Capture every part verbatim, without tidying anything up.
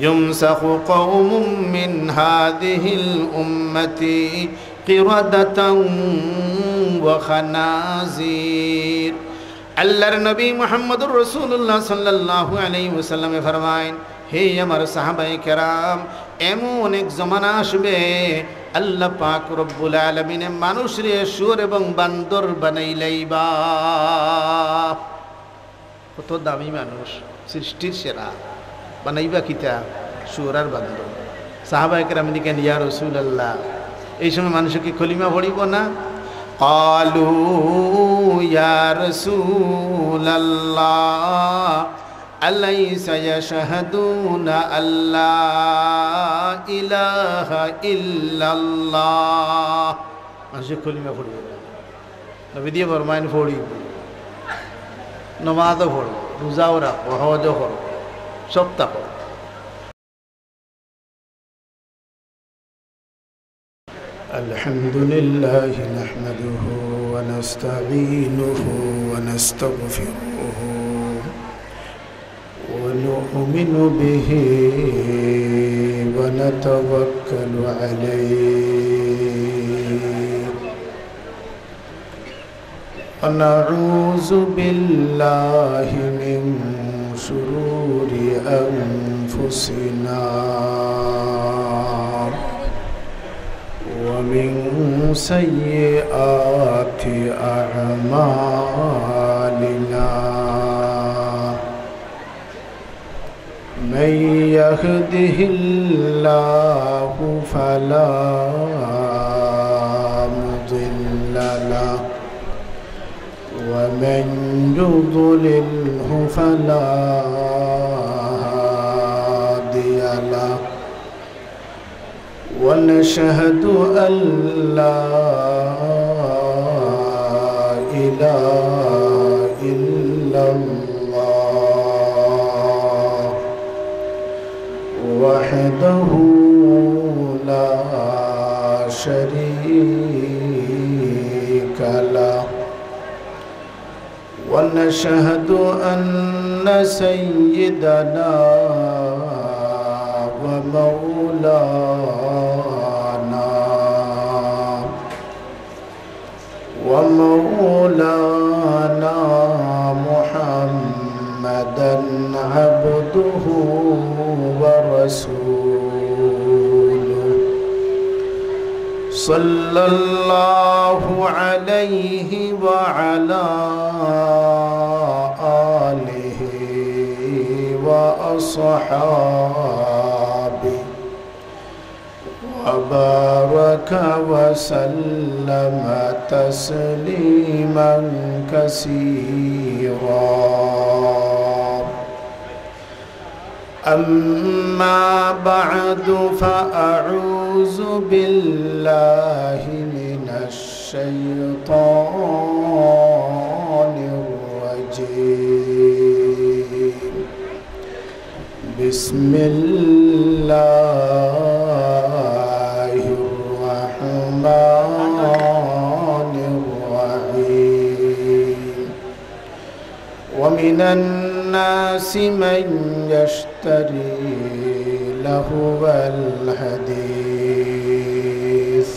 يمسخ قوم من هذه الأمة قردة وخنازير। আল্লাহর নবী মুহাম্মদুর রাসূলুল্লাহ সাল্লাল্লাহু আলাইহি ওয়াসাল্লামে ফরমাইন, হে আমার সাহাবায়ে কেরাম, এমন এক জমানা আসবে, আল্লাহ পাক রব্বুল আলামিনে মানুষরে শুয়োর এবং বান্দর বানাইলাইবা। কত দামি মানুষ, সৃষ্টির সেরা, বানাইবা কিতা? শুয়োর আর বান্দর। সাহাবায়ে কেরাম জিকাইন, ইয়া রাসূলুল্লাহ, এই সময় মানুষে কি কলিমা পড়িব না? قالوا يا رسول الله أليس يشهدون أن لا إله إلا الله। মানুষে কলিমা পড়িব না। নবীজিয়ে ফরমাইন, পড়িব। নমাজও পড়ো, রোজাও রাখো, হজও করো, সব তা করো। الحمد لله نحمده ونستعينه ونستغفره ونؤمن به ونتوكل عليه ونعوذ بالله من شرور أنفسنا ومن سيئات أعمالنا. من يهده الله فلا مضل له ومن يضلله فلا هادي له. ونشهد أن لا إله إلا الله وحده لا شريك له. ونشهد أن سيدنا ومولانا ومولانا محمدا عبده ورسوله، صلى الله عليه وعلى آله وأصحابه وبارك وسلم تسليما كثيرا. أما بعد، فأعوذ بالله من الشيطان الرجيم. بسم الله الرحمن الرحيم. ومن الناس من يشتري لهو الحديث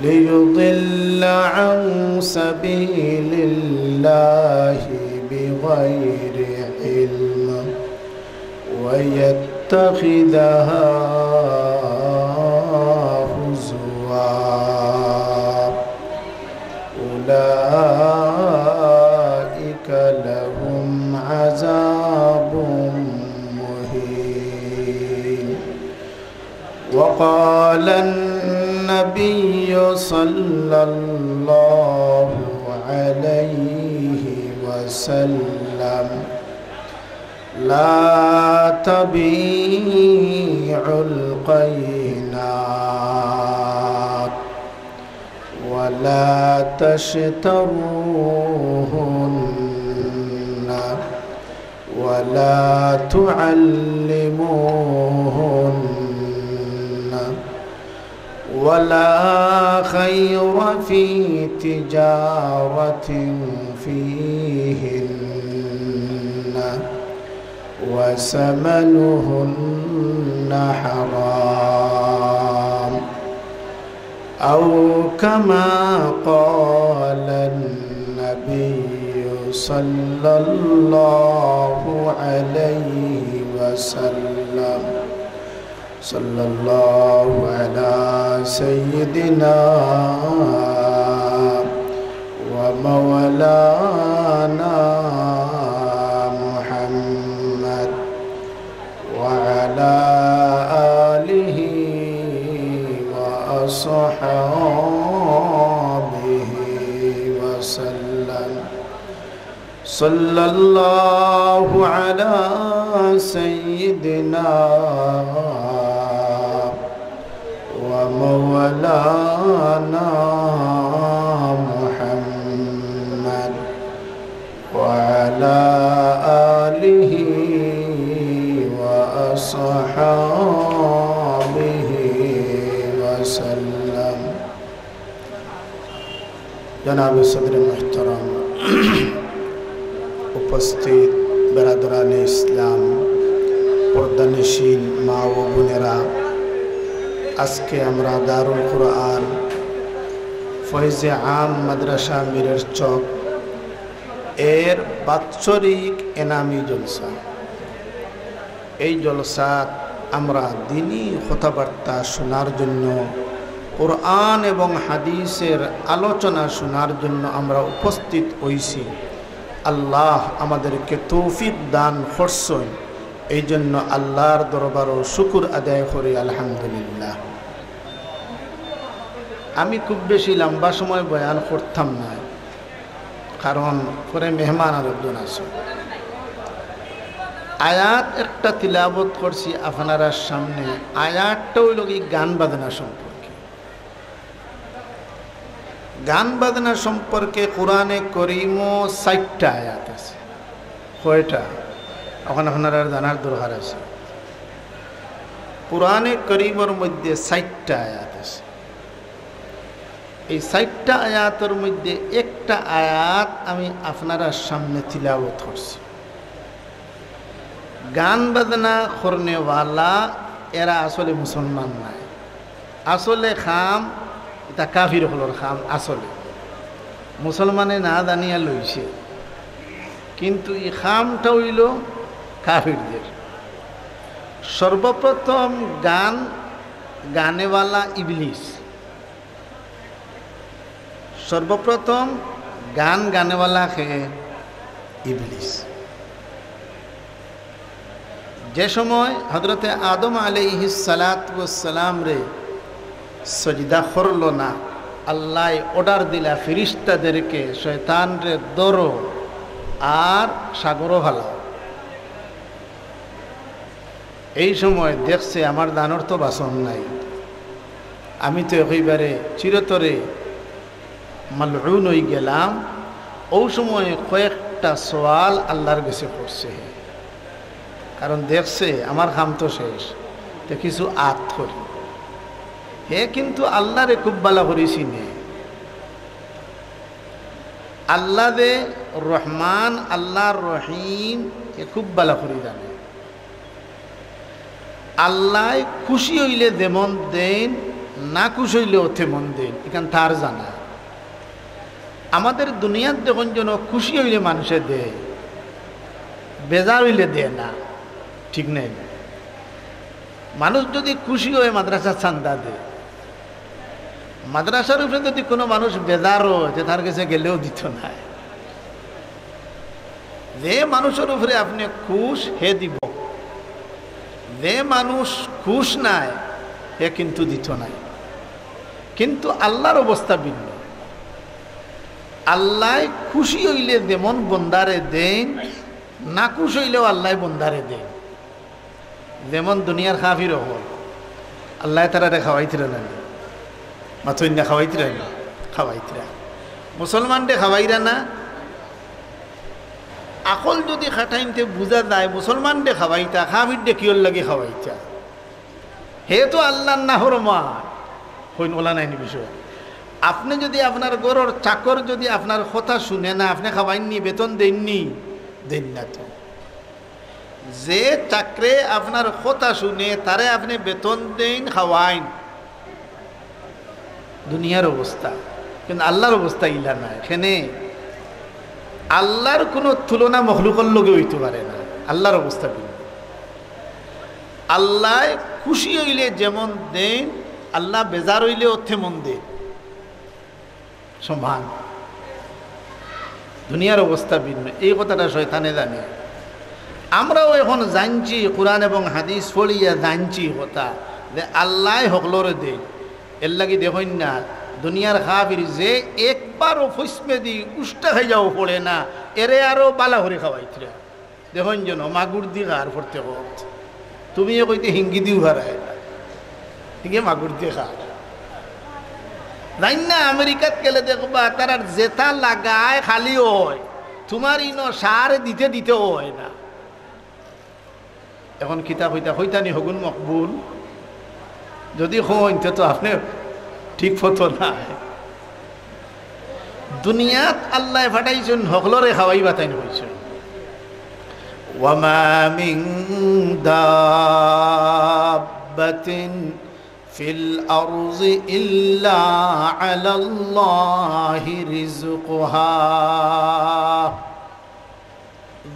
ليضل عن سبيل الله بغير علم ويتخذها هزوا. أولئك لهم عذاب مهين. وقال النبي صلى الله عليه وسلم: لا تبيعوا القينات ولا تشتروهن ولا تعلموهن ولا خير في تجارة فيهن وثمنهن حرام، أو كما قال النبي صلى الله عليه وسلم. صلى الله على سيدنا ومولانا محمد وعلى آله وأصحابه وسلم. صلى الله على سيدنا ومولانا محمد وعلى آله وأصحابه وسلم. জনাবে সদরে মুহতারাম, উপস্থিত বেরাদরানে ইসলাম, পর্দানশীন মা ও বোনেরা, আজকে আমরা দারুল কোরআন ফয়েজে আম মাদ্রাসা মিরের চক এর বাৎসরিক এনামি জলসা। এই জলসাত আমরা দিনী কথাবার্তা শোনার জন্য, কোরআন এবং হাদিসের আলোচনা শোনার জন্য আমরা উপস্থিত হইছি। আল্লাহ আমাদেরকে তৌফিক দান করছেন, এই জন্য আল্লাহর দরবারও শুকুর আদায় করি, আলহামদুলিল্লাহ। আমি খুব বেশি লম্বা সময় বয়ান করতাম না, কারণ পরে মেহমান আরো একজন আছে। আয়াত একটা তিলাবত করছি আপনারার সামনে। আয়াতটা হইল কি গান বাজনা সম্পর্কে। গান বাজনা সম্পর্কে কোরআনে করিমও চারটা আয়াত আছে। কয়টা? এখন আপনারার জানার দরকার আছে। কোরআনে করিমর মধ্যে চারটা আয়াত আছে। এই চারটা আয়াতর মধ্যে একটা আয়াত আমি আপনারার সামনে তিলাওয়াত করছি। গান বাজনা করনেওয়ালা এরা আসলে মুসলমান নায়। আসলে কাম ইতা কাফির অকলর কাম। আসলে মুসলমানে না জানিয়া লইছে, কিন্তু এই কামটা হইল কাফিরদের। সর্বপ্রথম গান গানেওয়ালা ইবলিস। সর্বপ্রথম গান গানেওয়ালা কে? ইবলিস। যে সময় হযরতে আদম আলাইহিস সালাতু ওয়াস সালাম রে সজদা করল না, আল্লাহ অর্ডার দিলা ফিরিস্তাদেরকে, "শয়তান রে ধরো আর সাগরো ফালাও।" এই সময় দেখছে আমার দানর তো বাসন নাই, আমি তো একেবারে চিরতরে মালউন হই গেলাম। ও সময় কয়েকটা সওয়াল আল্লাহর গেছে করছে, কারণ দেখছে আমার কাম তো শেষ, তে কিছু আত করি। হে কিন্তু আল্লাহরে খুব ভালা করি চিনে। আল্লাহ যে রহমান, আল্লাহ রহিম, হে খুব ভালা করি জানে। আল্লাহ খুশি হইলে যেমন দেন, না খুশি হইলেও তেমন দেন, এখান তার জানা। আমাদের দুনিয়াত দেখুন যেন খুশি হইলে মানুষে দেয়, বেজার হইলে দেয় না, ঠিক নাই? মানুষ যদি খুশি হয় মাদ্রাসা চান্দা দেয়, মাদ্রাসার উপরে যদি কোনো মানুষ বেজার হয়, তে তার গেছে গেলেও দিত নায়। যে মানুষর উপরে আপনি খুশ, হে দিব। যে মানুষ খুশ নায়, হে কিন্তু দিত নায়। কিন্তু আল্লাহর অবস্থা ভিন্ন। আল্লাহ খুশি হইলে যেমন বন্দারে দেন, না খুশ হইলেও আল্লাহ বন্দারে দেন। যেমন দুনিয়ার কাফির অকল, আল্লাহ তারারে খাওয়াইতরা না নি? মাতইন না, খাওয়াইতরা না? খাওয়াইতরা। মুসলমানরে খাওয়াইরা না? আকল যদি খাটাইন তে বুঝা যায়, মুসলমানরে খাওয়াইতা, কাফিররে কিওর লাগি খাওয়াইতা? হে তো আল্লাহর নাফরমান। কইন ওলা নাইনি বিষয়। আপনি যদি আপনার ঘরর চাকর যদি আপনার কথা শুনে না, আপনি খাওয়াইননি, বেতন দেননি? দেন না তো। যে চাকরে আপনার কথা শুনে, তারে আপনে বেতন দেইন, খাওয়াইন, দুনিয়ার অবস্থা। কিন্তু আল্লার অবস্থা ইলা নায়। কেনে? আল্লার কুনু তুলনা মখলুকর লগে অইতো পারে না। আল্লার অবস্থা ভিন্ন। আল্লায় খুশি অইলে যেমন দেইন, আল্লা বেজার অইলেও তেমন দেইন। সমান। দুনিয়ার অবস্থা ভিন্ন, এই কথাটা শয়তানে জানে। আমরাও এখন জানছি, কোরআন এবং হাদিস পড়িয়া জানছি কথা, যে আল্লায় হকলরে দেইন। এরলাগি দেখইন না, দুনিয়ার কাফির যে একবারও ফইসমেদি উষ্টা খাইয়াও পড়ে না, এরে আরো বালা করি খাওয়াইতরা। দেখইন যেন মাগুর দি খার পড়তে হোক, তুমি এ কইতে হিঙ্গি দিও হারায়, হিঙ্গে মাগুর দি খার। জানি না, আমেরিকাত গেলে দেখবা, তারার যেটা লাগায় খালি অয়, তুমার ইনো সার দিতে দিতে অয় না। এখন কিতা কইতা, কইতা নি হগুন মকবুল? যদি কইন, তে তো আপনে ঠিক পথো নায়। দুনিয়াত আল্লায় পাঠাইছইন, হকলরে খাওয়াইবা তাইন কইছইন। وما من دابة في الأرض إلا على الله رزقها।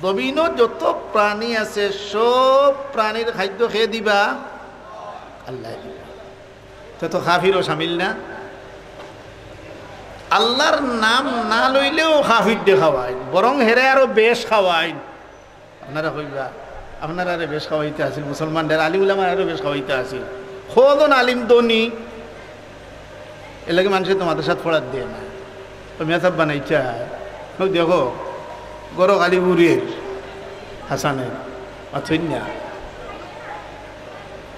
জমিনো যত প্রাণী আছে, সব প্রাণীর খাদ্য কে দিবা? আল্লায় দিবা। তে তো কাফিরও শামিল না। আল্লার নাম না লইলেও কাফিররে খাওয়াইন, বরং হেরে আরো বেশ খাওয়াইন। আপনারা কইবা, আপনারারে বেশ খাওয়াইতা আছিল, মুসলমানরে, আলিম উলামারে আরো বেশ খাওয়াইতা আছিল। কয়জন আলিম ধনী, এরলাগি মানষে তো মাদ্রাসাত পড়াত দেয় না। তো মেসাব বানাইতা, অউ দেখো, ঘরো খালি উড়ের হাসানের, মাতইন না।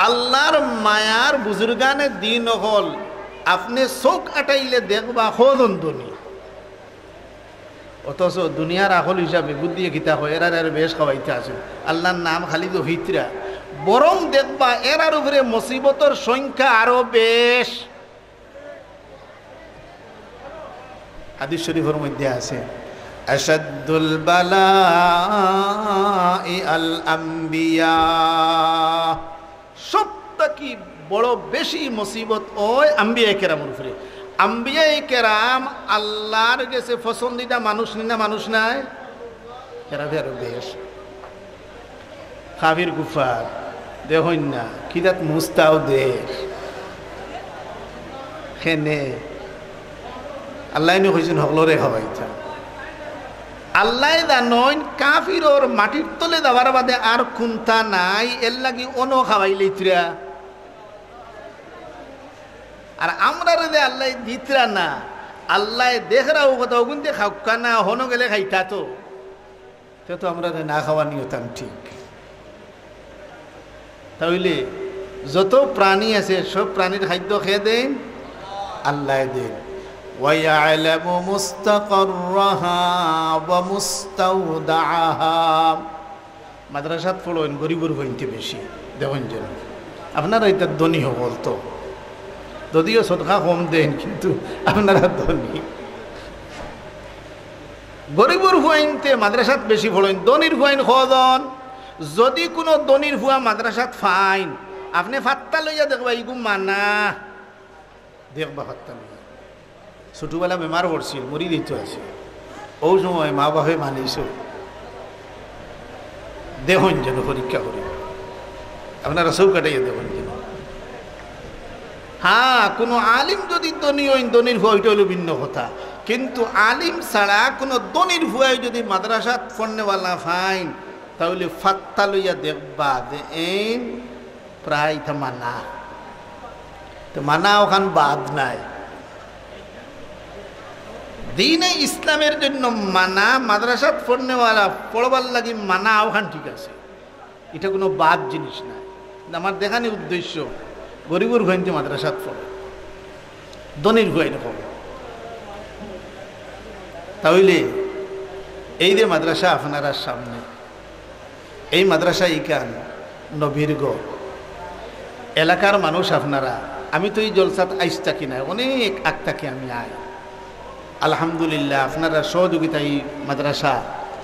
আল্লার মায়ার বুজুর্গানে দিন অকল, আপনে চউখ আটাইলে দেখবা কয়জন ধনী। অথচ দুনিয়ার আকল হিসাবে বুদ্ধি কিতা কয়, এরারে আরো বেশ খাওয়াইতা আছিল। আল্লার নাম খালি তো হিতরা, বরং দেখবা এরার উপরে মুসিবতর সংখ্যা আরো বেশ। হাদিস শরীফর মধ্যে আছে, أشد البلاء الأنبياء। সব থাকি বড় বেশি মুসিবত অয় আম্বিয়ায়ে কেরামর উপরে। আম্বিয়ায়ে কেরাম আল্লার গেছে পছন্দিদা মানুষ নি না, মানুষ নায়? এরারে আরো বেশ। কাফির কুফার, দেখইন না, কিতাত মুস্তাও দের। কেনে? আল্লায় নি কইছইন হকলরে খাওয়াইতা। আল্লায় জানইন কাফিরর মাটির তলে যাওয়ার বাদে আর কুন্তা নাই, এরলাগি অনো খাওয়াইলাইতরা। আর আমরারে যে আল্লায় দিতরা না, আল্লায় দেখরা অউ কথা, অগুনতে খাউক্কা না, হনো গেলে খাইতা তো। তে তো আমরারে না খাওয়ানি অইতাম ঠিক। তাইলে যত প্রাণী আছে, সব প্রাণীর খাদ্য কে দেইন? আল্লায় দেইন। ويعلم مستقرها ومستودعها। মাদ্রাসাত পড়ইন গরিবর ফুয়াইন্তে বেশি, দেখইন যেন। আপনারা ইতা ধনী হকল তো, যদিও সদকা কম দেইন, কিন্তু আপনারা ধনী। গরিবর ফুয়াইন্তে মাদ্রাসাত বেশি পড়ইন, ধনীর ফুয়াইন কয়জন? যদি কুনু ধনীর ফুয়া মাদ্রাসাত পাইন, আপনে ফাত্তা লইয়া দেখবা, ইগু মানা। দেখবা ফাত্তা লইয়া। ছোটবেলা বেমার পড়ছিল, মরি যাইতো আছিল। অউ সময় মা বাপে মানিছইন। দেখইন যেন পরীক্ষা করি। আপনারা চউখ আটাইয়া দেখইন যেন। হ্যাঁ, কুনু আলিম যদি ধনী অইন, ধনীর ফুয়া, ইটা অইলো ভিন্ন কথা। কিন্তু আলিম ছাড়া কুনু ধনীর ফুয়ায় যদি মাদ্রাসাত পড়নেওয়ালা পাইন, তাইলে ফাত্তা লইয়া দেখবা যে এইন প্রায় ইতা মানা। তো মানা অখান বাদ নায়। দ্বীনে ইসলামের জন্য মানা, মাদ্রাসাত পড়নেওয়ালা পড়বার লাগি মানা অখান ঠিক আছে। ইটা কুনু বাদ জিনিস নায়। কিন্তু আমার দেখানি উদ্দেশ্য, গরিবর ফুয়াইন্তে মাদ্রাসাত পড়ে, ধনীর ফুয়াইন্তে পড়ে। তাইলে এই যে মাদ্রাসা আপনারার সামনে, এই মাদ্রাসা ইখান নবীর ঘর। এলাকার মানুষ আপনারা, আমি তো এই জলসাত আইজ থাকি নায়, অনেক আগ থাকি আমি আই। আলহামদুলিল্লাহ, আপনারার সহযোগিতায় এই মাদ্রাসা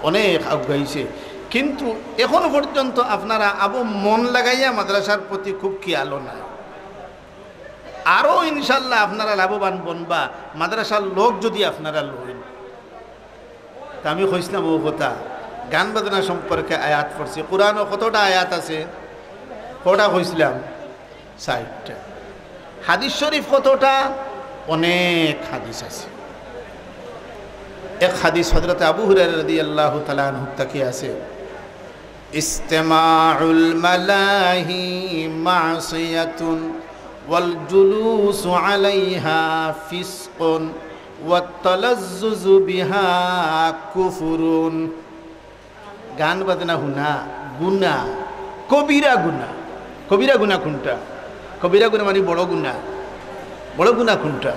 অনেক আগুয়াইছে। কিন্তু এখন পর্যন্ত আপনারা আবু মন লাগাইয়া মাদ্রাসার প্রতি খুব খেয়ালও নাই। আরও ইনশাল্লাহ আপনারা লাভবান বনবা, মাদ্রাসার লোক যদি আপনারা লইন। তা আমি কইছিলাম ও কথা, গান বাজনা সম্পর্কে আয়াত পড়ছি। কোরআনও কতটা আয়াত আছে? কটা কইছিলাম? ষাটটা। হাদিস শরীফ কতটা? অনেক হাদিস আছে। এক হাদিস হযরত আবু হুরায়রা রাদিয়াল্লাহু তাআলা আনহু থাকি আছে, "ইস্তিমাউল মালাহি মাসিয়াতুন ওয়াল জুলুসু আলাইহা ফিসকুন ওয়াত তালাজ্জুজু বিহা কুফরুন।" গান বাজনা হুনা গুনা, কবিরা গুনা। কবিরা গুনা কোনটা? কবিরা গুনা মানে বড় গুনা। বড় গুনা কোনটা?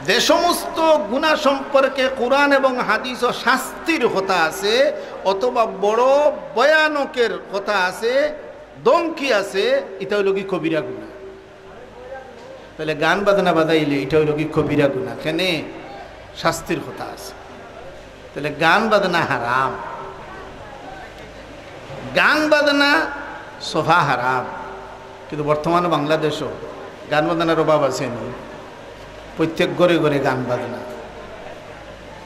যে সমস্ত গুনা সম্পর্কে কোরআন এবং হাদিসও শাস্তির কথা আছে, অথবা বড় ভয়ানকের কথা আছে, ধমকি আছে, ইটা অইলো কি কবিরা গুনা। তাইলে গান বাজনা বাজাইলে ইটা অইলো কি কবিরা গুনা? কেনে? শাস্তির কথা আছে। তাইলে গান বাজনা হারাম, গান বাজনা সফা হারাম। কিন্তু বর্তমানে বাংলাদেশও গান বাজনার অভাব আছে নি? প্রত্যেক ঘরে ঘরে গান বাজনা।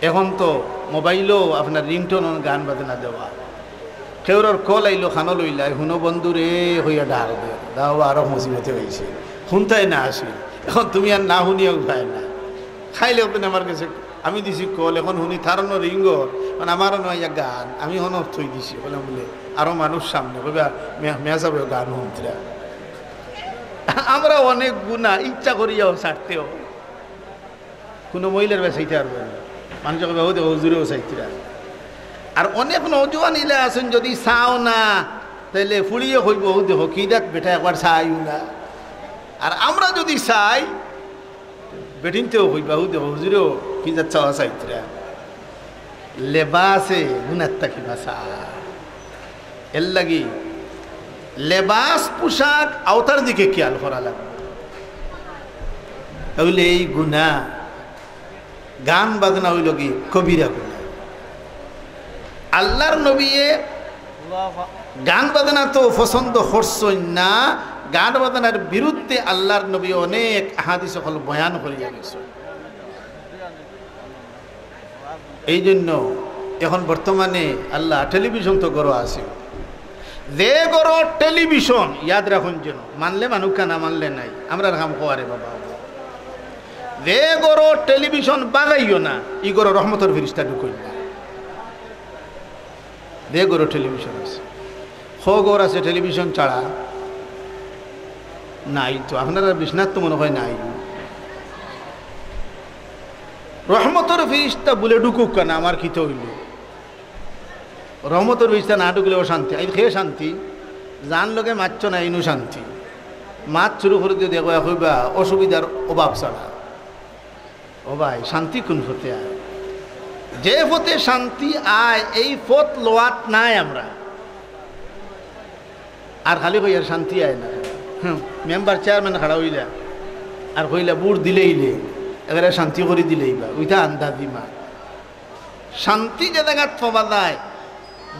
এখন তো মোবাইলও আপনার ringtone গান বাজনা দেওয়া। কেউরর call আইলো, কানো লইলায়, "হুনো বন্ধু রে" কইয়া ডাক দে, দাও আরো মুসিবতে অইছে, হুনতায় না আসি। এখন তুমি আর না হুনিয়া উপায় না। খাইলে ওখানে আমার গেছে, আমি দিছি call, এখন হুনি তার অনো রিঙ্গর, মানে আমার অনো আইয়া গান, আমি হনো থই দিছি। বললাম বলে, আরো মানুষ সামনে কইবা, "মিয়া, মিয়া সাহেব গান হুনতরা।" আমরা অনেক গুনা ইচ্ছা করিয়াও ছাড়তেও। কোনো মহিলার বেশ চাইতে পারবে না। মানুষে কইবা, "ও দেখো, হুজুরেও চাইতরা।" আর অনেক নওজোয়ান ইলা আছেন, যদি চাও না, তাইলে ফুড়িয়ে কইব, "ও দেখো, কি দেখ বেটা, একবার চাইও না।" আর আমরা যদি চাই, বেটিনতেও কইবা, "ও দেখো, হুজুরেও কি দেখ চাওয়া চাইতরা।" লেবাসে গুনার থাকি বাঁচা। এর লাগি লেবাস পোশাক আওতার দিকে খেয়াল করা লাগবে। তাহলে এই গুনা, গান বাজনা অইলো কি কবিরা গুনা। আল্লাহর নবীয়ে গান বাজনা তো পছন্দ করছইন না, গান বাজনার বিরুদ্ধে আল্লাহর নবী অনেক হাদিস অকল বয়ান করিয়া গেছইন। এই জন্য এখন বর্তমানে আল্লাহ টেলিভিশন তো ঘরো আছে, যে ঘরো টেলিভিশন, ইয়াদ রাখুন যেন, মানলে মানুক্কা, না মানলে নাই, আমরার কাম খোয়ারে বাবা। যে ঘরো টেলিভিশন বাজাইও না, ই ঘরো রহমতর ফিরিস্তা ঢুকইন না। যে ঘরো টেলিভিশন আছে, হ ঘর আছে টেলিভিশন ছাড়া নাই তো, আপনারা বিশ্বনাথ তো মনে হয় নাই। রহমতর ফিরিস্তা বুলে ঢুকুক কেন, আমার কিতা অইল? রহমতর ফিরিস্তা না ঢুকলে অশান্তি, এই খে শান্তি, যান লগে মাতছ না, ইনু শান্তি। মাত শুরু করে দিয়ে দেখো, কইবা অসুবিধার অভাব ছাড়া। ও ভাই, শান্তি কোন পথে আয়? যে পথে শান্তি আয়, এই পথ লওয়াত নাই আমরা। আর খালি কইয়ার শান্তি আয় না। হুম, মেম্বার চেয়ারম্যান খাড়া অইলা, আর কইলা ভোট দিলেইলে, একেবারে শান্তি করি দিলেইবা, ওইটা আন্দাজি মা। শান্তি যে জাগাত পাওয়া যায়,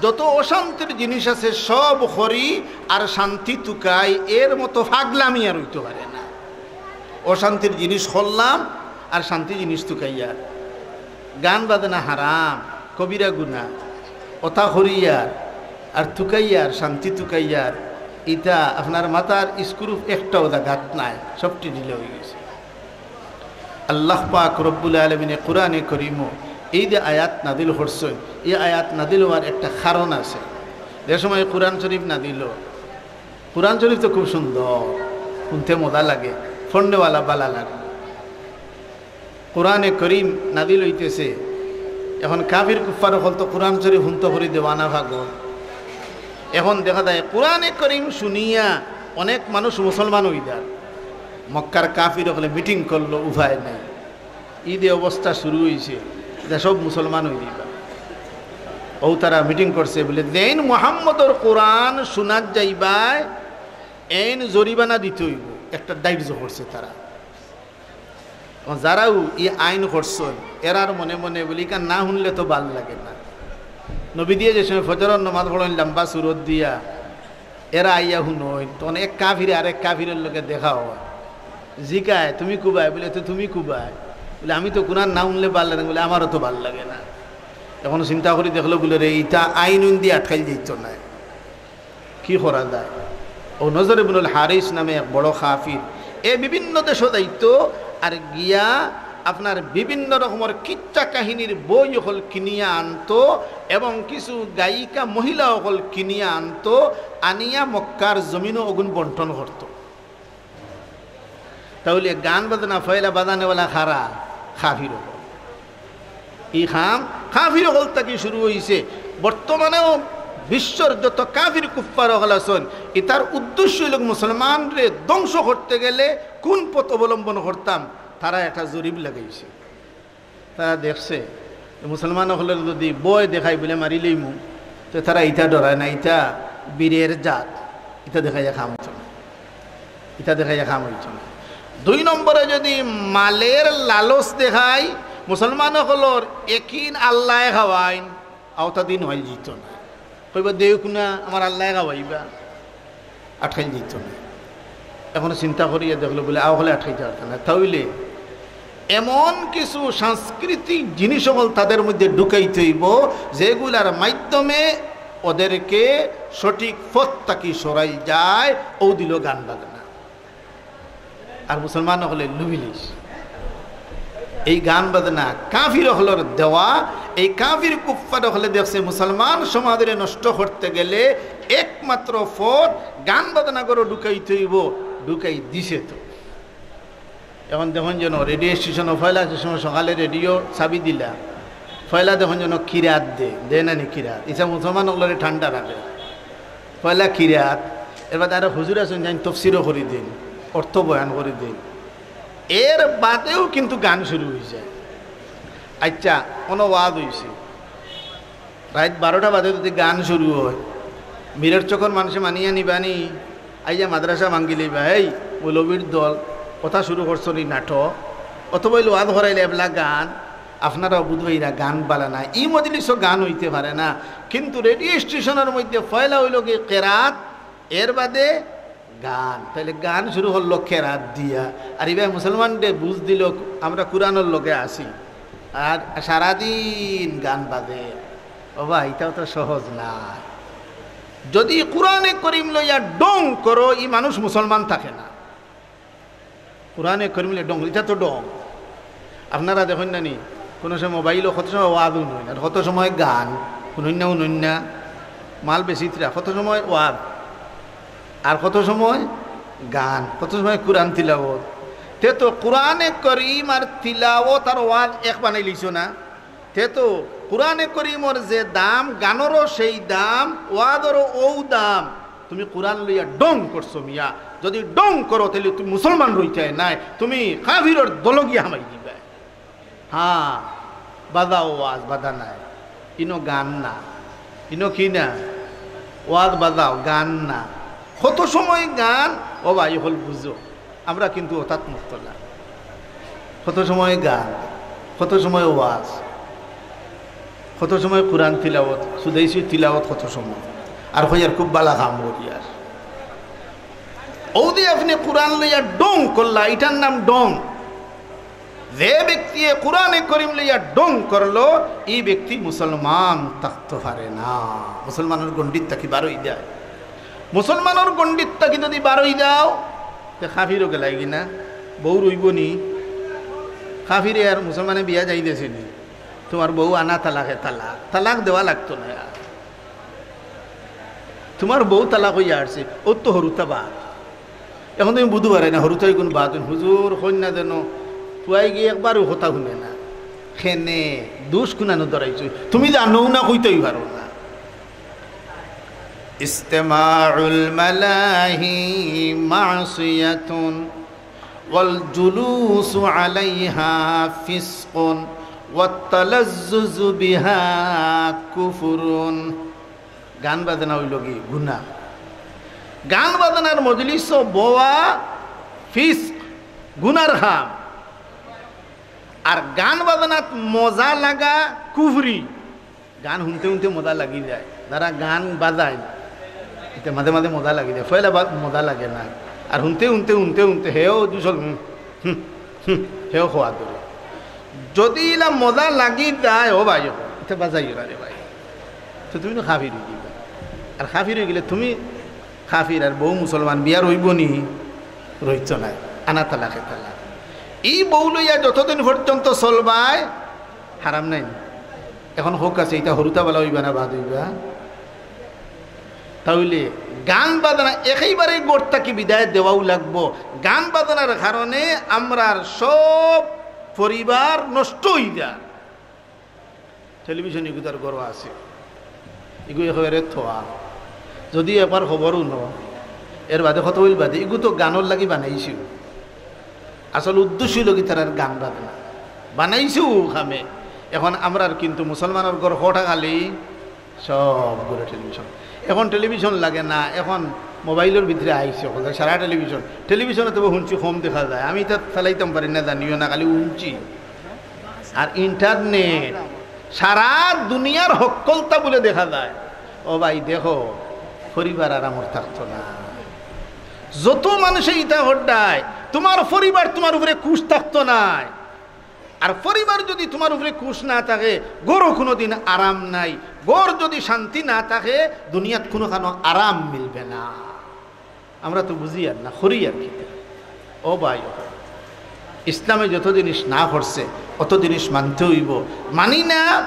যত অশান্তির জিনিস আছে সব করি আর শান্তি তুকাই, এর মতো ফাগলামি আর অইতো পারে না। অশান্তির জিনিস করলাম আর শান্তি জিনিস তুকাইয়ার। গান বাজনা হারাম, কবিরা গুনা। অতা করিয়ার আর তুকাইয়ার, শান্তি তুকাইয়ার, ইটা আপনার মাথার স্ক্রু একটাও জাগাত নাই, সবটি ঢিলা অই গেছে। আল্লাহ পাক রব্বুল আলামিনে কোরআনে করিমও এই যে আয়াত নাজিল করছইন, এই আয়াত নাজিল হওয়ার একটা কারণ আছে। যে সময় কোরআন শরীফ নাজিল অয়, কোরআন শরীফ তো খুব সুন্দর, শুনতে মজা লাগে, পড়নেওয়ালা বালা লাগে। কোরআনে করিম নাজিল অইতেছে, এখন কাফির কুফফার অকল তো কোরআন শরীফ হুনতো করি দেওয়ানা পাগল। এখন দেখা যায় কোরআনে করিম শুনিয়া অনেক মানুষ মুসলমান অই যার। মক্কার কাফির অকলে মিটিং করলো, উপায় নাই। ইদে অবস্থা শুরু অইছে, ইটা সব মুসলমান অই যাইবা। ও তারা মিটিং করছে বলে, "যেইন মোহাম্মদর কোরআন শুনাত যাইবায়, এইন জরিমানা দিতে অইব।" একটা দায়িত্ব করছে তারা। এখন যারাও ই আইন করছইন, এরার মনে মনে বলি, "ইখান না হুনলে তো ভালা লাগে না।" নবীজিয়ে যে সময় ফজরর নামাজ পড়ইন লম্বা সুরত দিয়া, এরা আইয়া হুনইন, তখন এক কাফিরে আরেক কাফিরর লগে দেখা অয়। জিকায়, "তুমি কুবায়?" বলে, "তো তুমি কুবায়?" বলে, "আমি তো কুরআন না হুনলে ভালা লাগে না।" বলে, "আমারও তো ভালা লাগে না।" এখন চিন্তা করি দেখলো, বলে, "রে, ইতা আইন উইন দিয়া আটকাইল যাইতো নায়।" কি করা যায়? অউ নজর ইবনুল হারিস নামে এক বড় কাফির, এ বিভিন্ন দেশো যাইতো, আর গিয়া আপনার বিভিন্ন রকমর কিচ্ছা কাহিনীর বই অকল কিনিয়া আনতো, এবং কিছু গায়িকা মহিলা অকল কিনিয়া আনতো, আনিয়া মক্কার জমিনো অগুন বন্টন করতো। তাইলে গান বাজনা পয়লা বাজানেওয়ালা কারা? কাফির অকল। ই কাম কাফির অকল থাকি শুরু অইছে। বর্তমানেও বিশ্বর যত কাফির কুফফার অকল আছইন, ইতার উদ্দেশ্য অইলো মুসলমানরে ধ্বংস করতে গেলে কোন পথ অবলম্বন করতাম, তারা একটা জরিপ লাগাইছে। তারা দেখছে যে মুসলমান অকলরে যদি ভয় দেখাই বলে মারিলাইমু, তে তারা ইতা ডরায় না, ইতা বীরের জাত, ইতা দেখাইয়া কাম অইতো না, ইতা দেখাইয়া কাম অইতো না। দুই নম্বরে যদি মালের লালচ দেখাই, মুসলমান অকলর একিন আল্লায় খাওয়াইন, অতাদি অইল যাইতো না। কইবা, "দেউক না, আমার আল্লায় খাওয়াইবা।" আটকাইল যাইতো না। এখন চিন্তা করিয়া দেখলো বলে, "আ অকলে আটকাইতা পারতা না।" তাইলে এমন কিছু সাংস্কৃতিক জিনিস অকল তাদের মধ্যে ঢুকাইতে অইবো, যেগুলার মাধ্যমে ওদেরকে সঠিক পথ থাকি সরাইল যায়, অউ দিলো গান বাজনা। আর মুসলমান অকলে লুবি লইছে। এই গান বাজনা কাফির অকলর দেওয়া, এই কাফির কুফফার অকলে দেখছে মুসলমান সমাজরে নষ্ট করতে গেলে একমাত্র পথ গান বাজনা ঘরো ঢুকাইতে অইবো, ঢুকাই দিছে তো। এখন দেখইন যেন রেডিও স্টেশনো পয়লা যে সময় সকালে রেডিও চাবি দিলা, পয়লা দেখইন যেন কিরাত দে, দে না নি কিরাত, ইসা মুসলমান অকলরে ঠান্ডা রাখে। পয়লা কিরাত, এর বাদে আরো হুজুর আছইন, যাইন তফসিরও করি দিন, অর্থ বয়ান করি দিন। এর বাদেও কিন্তু গান শুরু অই যায়। আইচ্ছা, কোনো ওয়াজ অইছে, রাইত বারোটা বাদে যদি গান শুরু অয়, মিরর চকর মানষে মানিয়া নিবা নি? আইয়া মাদ্রাসা ভাঙ্গিলাইবা, "এই মৌলবীর দল, কথা শুরু করছো নি নাটক?" অথবা অইলো ওয়াজ করাইলে এবলা গান, আপনারাও বুঝবাইরা গান বালা না। ই মজলিসও গান অইতে পারে না, কিন্তু রেডিও স্টেশনর মধ্যে পয়লা অইলো কি কেরাত, এর বাদে গান। তাইলে গান শুরু করলো কেরাত দিয়া। আর ইবায় মুসলমানরে বুঝ দিলো, "আমরা কুরআনর লগে আছি।" আর সারাদিন গান বাজে। ও ভাই, ইতাও তো সহজ না। যদি কুরআনে করিম লইয়া ঢং করো, ই মানুষ মুসলমান থাকে না। কুরআনে করিম লইয়া ঢং, ইতা তো ঢং। আপনারা দেখইন না নি, কোনো সময় মোবাইলো কত সময় ওয়াজ হুনইন, আর কত সময় গান হুনইন না, হুনইন না, মাল বেচিত্রা, কত সময় ওয়াজ, আর কত সময় গান, কত সময় কুরআন তিলাওত। তে তো কুরআনে করিম আর তিলাওত আর ওয়াজ এক বানাই লিছো না? তে তো কুরআনে করিমর যে দাম, গানরও সেই দাম, ওয়াজরও অউ দাম। তুমি কুরআন লইয়া ঢং করছো মিয়া, যদি ঢং করো, তাইলে তুমি মুসলমান রইতায় নায়, তুমি কাফিরর দলো গিয়া হামাই দিবায়। হ্যাঁ, বাজাও ওয়াজ, বাধা নাই, ইনো গান না, ইনো কি না, ওয়াজ বাজাও, গান না। কত সময় গান, ও ভাই অকল বুঝো, আমরা কিন্তু অতাত মুক্ত না। কত সময় গান, কত সময় ওয়াজ, কত সময় কুরআন তিলাওত, সুদাইসি তিলাওত কত সময়। আর কইয়ার খুব বালা কাম করিয়ার। অউ যে আপনে কুরআন লইয়া ঢং করলা, ইটার নাম ঢং। যে ব্যক্তিয়ে কুরআনে করিম লইয়া ঢং করলো, ই ব্যক্তি মুসলমান থাকতো পারে না। মুসলমানর গণ্ডিত থাকি বার অই যায়। মুসলমানর গণ্ডিত থাকি যদি বার অই যাও, তে কাফিরও গেলায় গি না, বউ রইবো নি? কাফিরে আর মুসলমানে বিয়া যাইতেছে নি? তুমার বউ আনা তালাকে তালাক, তালাক দেওয়া লাগতো না আর। তুমার বউ তালাক অইয়া আরছে, অউ তো হুরুতা বাদ। এখন তুমি বুঝতে পারো না, হুরুতা ইগুন বাদ, হুজুর কইন না যেন, পুয়াইগি একবারও কথা হুনে না। কেনে, দুষ কুনানো ধরাইছো, তুমি জানো না, কইতেউ পারো না। استماع الملاهي معصية والجلوس عليها فسق والتلذذ بها كفر। গান বাজনা অইলো গি গুনা। গান বাজনার মজলিসো বওয়া ফিস্ক, গুনার কাম। আর গান বাজনাত মজা লাগা কুফরি। গান হুনতে হুনতে মজা লাগি যায়। যারা গান বাজায়, ইতা মাঝে মাঝে মজা লাগি যায়। পয়লা বা-, মজা লাগে না, আর হুনতে হুনতে, হুনতে হুনতে হেও দুসল, হুম, হুম, হুম, হেও খোয়া ধরে। যদি ইলা মজা লাগি যায়, ও ভাই, ও, ইতা বাজাইও না রে ভাই, তো তুমি তো কাফির অই যাইবায়। আর কাফির অই গেলে তুমি কাফির, আর বউ মুসলমান বিয়া রইবো নি? রইতো নায়। আনা তালাকে তালাক। ই বউ লইয়া যতদিন পর্যন্ত চলবায়, হারাম নায় নি? এখন হক আছে, ইতা হুরুতা বালা অইবা না বাদ অইবা? তাইলে গান বাজনা একেবারে ঘর থাকি বিদায় দেওয়াও লাগবো। গান বাজনার কারণে আমরার সব পরিবার নষ্ট অই যায়। টেলিভিশন ইগুতার ঘরো আছে, ইগু একেবারে থোয়া। যদি একবার খবর হুনো, এর বাদে কত অইল বাদে, ইগু তো গানর লাগি বানাইছইন। আসল উদ্দেশ্য অইলো কি তারার গান বাজনা বানাইছইন কামে। এখন আমরার কিন্তু মুসলমানর ঘর কটা খালি, সব ঘরে টেলিভিশন। এখন টেলিভিশন লাগে না, এখন মোবাইলর ভিতরে আইছে, অকল সারা টেলিভিশন। টেলিভিশনে তবে হুনছি কম দেখা যায়, আমি ইতা চালাইতাম পারি না, জানিও না, খালি হুনছি। আর ইন্টারনেট, সারা দুনিয়ার হক্কলতা বুলে দেখা যায়। ও ভাই, দেখো, পরিবার আরামর থাকতো না। যত মানুষে ইতা হড্ডায়, তুমার পরিবার তুমার উপরে খুশ থাকতো নায়। আর পরিবার যদি তুমার উপরে খুশ না থাকে, ঘরো কুনুদিন আরাম নাই। ঘর যদি শান্তি না থাকে, দুনিয়াত কুনুখানো আরাম মিলবে না। আমরা তো বুঝিয়ার না, করিয়ার কিতা? ও ভাই, ও ভাই, ইসলামে যত জিনিস না করছে, অত জিনিস মানতে অইবো। মানি না,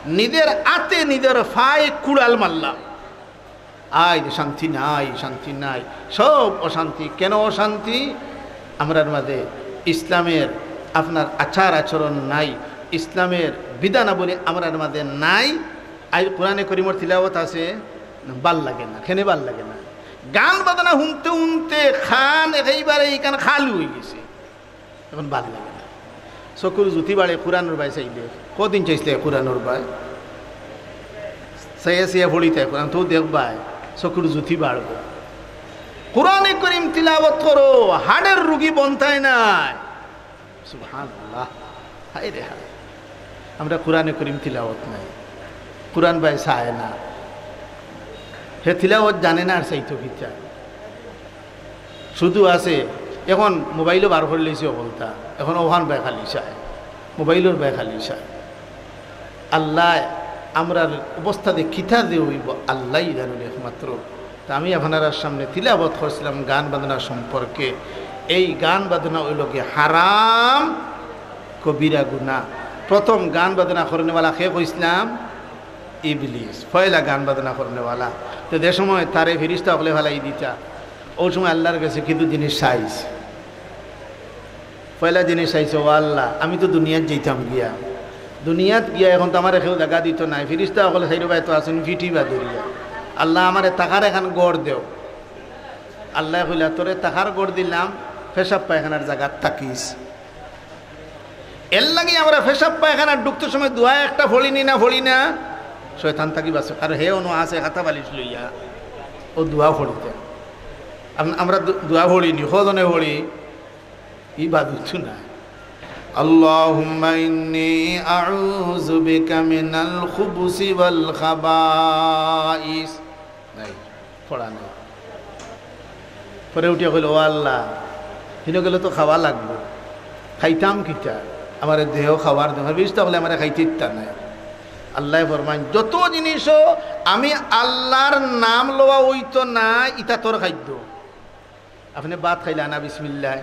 নিজের আতে নিজের পায়ে কুড়াল মারলাম। আইজ শান্তি নাই, শান্তি নাই, সব অশান্তি। কেন অশান্তি? আমরার মাঝে ইসলামের আপনার আচার আচরণ নাই, ইসলামের বিধানাবলী আমরার মাঝে নাই। আইজ কোরআনে করিমর তিলাওয়াত আছে, ভাল লাগে না। কেনে ভাল লাগে না? গান বাজনা হুনতে হুনতে কান একেবারে ইখান খালি অই গেছে। এখন বাদ লাগে না। চকুর জুতি বাড়ে কোরআনর বায় চাইলে। কদিন চাইছলায় কোরআনর বায়? চাইয়া চাইয়া পড়িতায় কোরআন, তো দেখবায় চকুর জুতি বাড়বো। কোরআনে করিম তিলাওয়াত করো, হাড়ের রুগী বনতায় নায়। সুবহানাল্লাহ। হায় রে হায়। আমরা কোরআনে করিম তিলাওয়াত নাই, কোরআন বায় চায় না, হে তিলাওয়াত জানে না আর চাইতো কিতা। শুধু আছে, এখন মোবাইলও বার করিলাইছে অকলতা, এখন অখান বায় খালি চায়, মোবাইলর বায় খালি চায়। আল্লায় আমরার অবস্থা যে কিতা যে অইবো, আল্লায়উ জানইন একমাত্র। তে আমি আপনারার সামনে তিলাওয়াত করছিলাম গান বাজনা সম্পর্কে। এই গান বাজনা অইলো গি হারাম কবিরা গুনাহ। প্রথম গান বাজনা করনেওয়ালা কে কইছলাম? ইবলিস, পয়লা গান বাজনা করনেওয়ালা। তে যে সময় তারে ফিরিস্তা অকলে ফালাই দিতা, অউ সময় আল্লার গেছে কিছু জিনিস চাইছে। পয়লা জিনিস চাইছে, "ও আল্লা, আমি তো দুনিয়াত যাইতাম গিয়া, দুনিয়াত গিয়া এখন তো আমারে কেউ জাগা দিতো নায়, ফিরিস্তা অকলে চাইরোবায় তো আছইন, ফিটিবা ধরিয়া। আল্লা, আমারে থাকার একখান ঘর দেও।" আল্লায় কইলা, "তোরে থাকার ঘর দিলাম, পেশাব পায়খানার জাগাত থাকিস।" এরলাগি আমরা পেশাব পায়খানাত ঢুকতে সময় দোয়া একটা পড়ি নি না, পড়ি না? শয়তান থাকি বাঁচো। আর হে অনো আছে, কাতা বালিশ লইয়া, অউ দোয়া পড়িতে। আম-, আমরা দো-, দোয়া পড়ি নি, কয়জনে পড়ি? ই বাদ উঠছু না। আল্লাহুম্মা ইন্নী আউযু বিকা মিনাল খুবুসি ওয়াল খাবাইস। নাই, পড়া নাই। পরে উঠিয়া কইল, "ও আল্লা, হিনো গেলে তো খাওয়া লাগবো, খাইতাম কিতা? আমারে দেও, খাওয়ার দেও।" ফিরিস্তা অকলে আমারে খাইতে দিতা নায়। আল্লায় ফরমাইন, "যত জিনিসও আমি আল্লার নাম লওয়া অইতো নায়, ইতা তোর খাদ্য।" আপনে ভাত খাইলা না বিসমিল্লায়,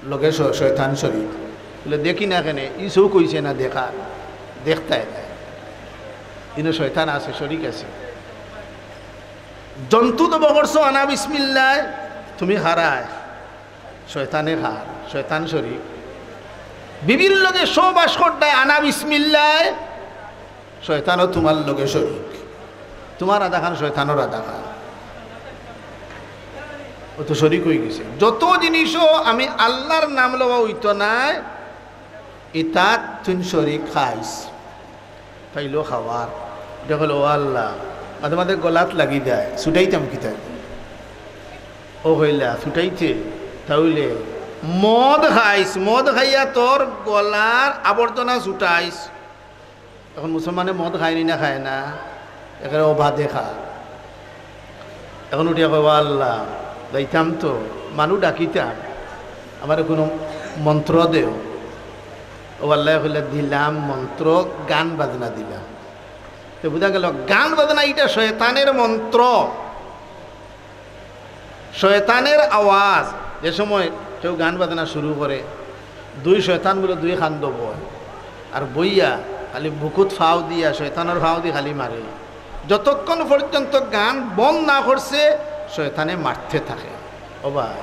লগে শ-, শয়তান শরিক। বলে, "দেখি না কেনে, ই চউখ অইছে না দেখার, দেখতায় নায়। ইনো শয়তান আছে, শরিক আছে।" জন্তু জবো করছো আনা বিসমিল্লায়, তুমি খারায়, শয়তানে খার, শয়তান শরিক। বিবির লগে সহবাস করতায় আনা বিসমিল্লায়, শয়তানও তুমার লগে শরিক, তুমার আধাখান শয়তানর আধাখান, অউ তো শরিক অইগেছে। যত জিনিসও আমি আল্লার নাম লওয়া অইতো নায়, ইতাত তুইন শরিক খাইস, পাইলো খাওয়ার। ইটা কইল, "ও আল্লা, মাঝে মাঝে গলাত লাগি যায়, ছুটাইতাম কিতা?" অউ কইলা, "ছুটাইতে? তাইলে মদ খাইস, মদ খাইয়া তোর গলার আবর্জনা ছুটাইস।" এখন মুসলমানে মদ খায়নি না খায় না? একেবারে অবাধে খা। এখন উঠিয়া কয়, "ও আল্লাহ, যাইতাম তো, মানুষ ডাকিতাম, আমারে কুনু মন্ত্র দেও।" ও আল্লাহ কইলা, "দিলাম মন্ত্র, গান বাজনা দিলাম।" তো বুঝা গেল, গান বাজনা ইটা শয়তানের মন্ত্র। শয়তানের আওয়াজ। যে সময় কেউ গান বাজনা শুরু করে, দুই শয়তান বলে দুই খান দব হয়, আর বইয়া খালি বুকুত ফাও দিয়া, শয়তানের ফাও দি খালি মারে। যতক্ষণ পর্যন্ত গান বন্ধ না করছে, শয়তানে মারতে থাকে। ও ভাই,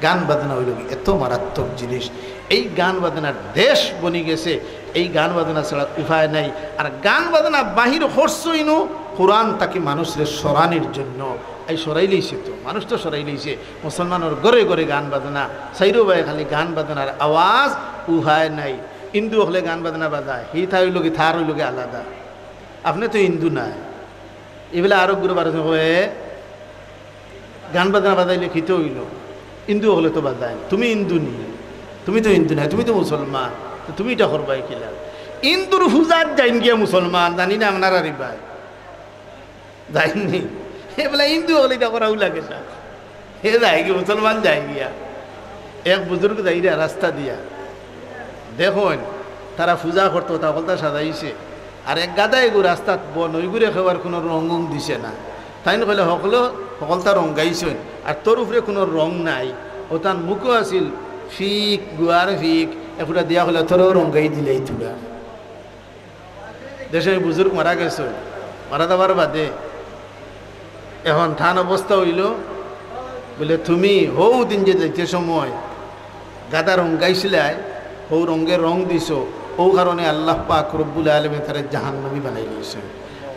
গান বাজনা হইল কি এত মারাত্মক জিনিস। এই গান বাজনার দেশ বনি গেছে, এই গান বাজনা ছাড়া উপায় নাই। আর গান বাজনা বাহির করছইনু কোরআন থাকি মানুষরে সরানির জন্য। এই সরাই লইছে তো, মানুষ তো সরাই লইছে। মুসলমানর ঘরে ঘরে গান বাজনা, চাইরো বায় খালি গান বাজনার আওয়াজ, উপায় নাই। হিন্দু হকলে গান বাজনা বাজায়, হি তার হইল কি, তার হইল কি আলাদা। আপনি তো হিন্দু নায়, এবেলা আরো গুরু বারো হয়ে গান বাজনা বাজাইলে কিতা হইল? হিন্দু হকলে তো বাজায়, তুমি হিন্দু নি, তুমি তো হিন্দু নায়, তুমি তো মুসলমান, তো তুমি ইটা করবায় কিলা? হিন্দুর পূজাত যাইন গিয়া মুসলমান, জানি না আপনারা রে ভাই। যাইননি? এবেলা হিন্দু হকলে ইটা করাও লাগে না। হে যায় গিয়া, মুসলমান যায় গিয়া। এক বুজুর্গ যাইরা রাস্তা দিয়া। দেখইন, তারা পূজা করতো, তা হকলতা সাজাইছে। আর এক গাদা এগু রাস্তাত বন, ওইগুরে কেউ আর কুনু রং উং দিছে না। তাইন কইলা, "হকল, হকলতা রঙাইছইন, আর তোর উপরে কুনু রং নাই।" ও তান মুখো আছিল ফিক, গুয়ার ফিক, একুটা দিয়া কইলা, "তোরেও রঙাই দিলাই তুরা।" দেশে ওই বুজুর্গ মারা গেছে, মারা যাওয়ার বাদে এখন তান অবস্থা হইল, বলে, "তুমি হউ দিন যে যাইতে সময় গাদা রঙাইছিলায়, হউ রঙে রং দিছো, ও কারণে আল্লাহ পাক রব্বুল আলমে তারে জাহান্নামী বানাই দিয়েছে।"